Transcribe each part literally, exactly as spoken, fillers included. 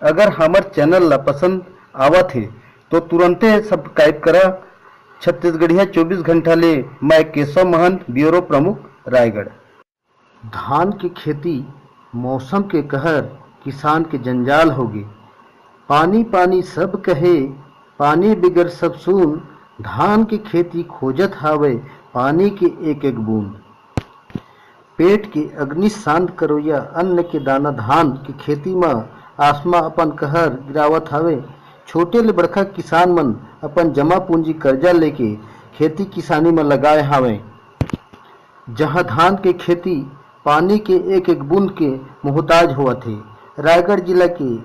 अगर हमर चैनल ला पसंद आवत हे, तो तुरंते सब्सक्राइब करा। छत्तीसगढ़िया चौबीस घंटा ले मैं केशव महंत, ब्यूरो प्रमुख, रायगढ़। धान के खेती, मौसम के कहर, किसान के जंजाल होगे। पानी पानी सब कहे, पानी बिगर सब सून, धान के खेती खोजत हावय, पानी के एक एक बूंद। पेट के अग्नि शांत करोइया अन्न के दाना धान के खेती म आसमा अपन कहर गिरावत हावय। छोटे ले बड़का किसान मन अपन जमा पूंजी कर्जा लेके खेती किसानी म लगाए हावय। जहां धान के खेती पानी के एक एक बूंद के मोहताज होवत हे। रायगढ़ जिला के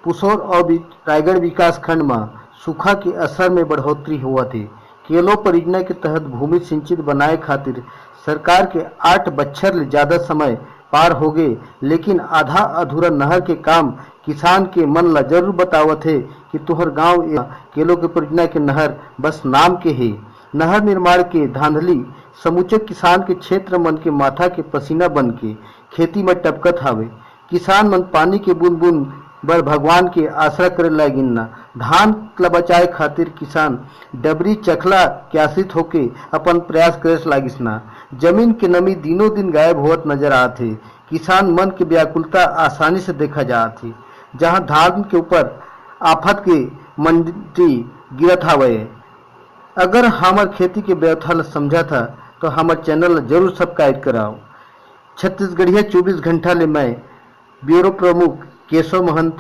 पुसौर अउ बि-, रायगढ़ विकास खंड म सूखा के असर में बढ़ोतरी होवत हे। केलो परियोजना के तहत भूमि सिंचित बनाए खातिर सरकार के आठ बच्छर ले ज्यादा समय पार होगे, लेकिन आधा अधूरा नहर के काम किसान के मन ला जरूर बतावत हे कि तुहर गांव ए केलो के परियोजना के नहर बस नाम के हे। नहर निर्माण के धांधली समूचे किसान के क्षेत्र मन के माथा के पसीना बन के खेती म टपकत हावे। किसान मन पानी के बूंद बूंद बर भगवान के आसरा करे लागिन ना। धान ला बचाए खातिर किसान डबरी चखला के आश्रित होके अपन प्रयास करे लागिस ना। जमीन के नमी दिनों दिन गायब होवत नजर आत हे। किसान मन के व्याकुलता आसानी से देखा जात हे। जहां धान के ऊपर आफत के मंडी गिरत हावय। अगर हमर खेती के व्यथा ला समझत हा, तो हमर चैनल ला जरूर सब्सक्राइब कराओ। छत्तीसगढ़िया चौबीस घंटा ले मैं ब्यूरो प्रमुख केशव महंत,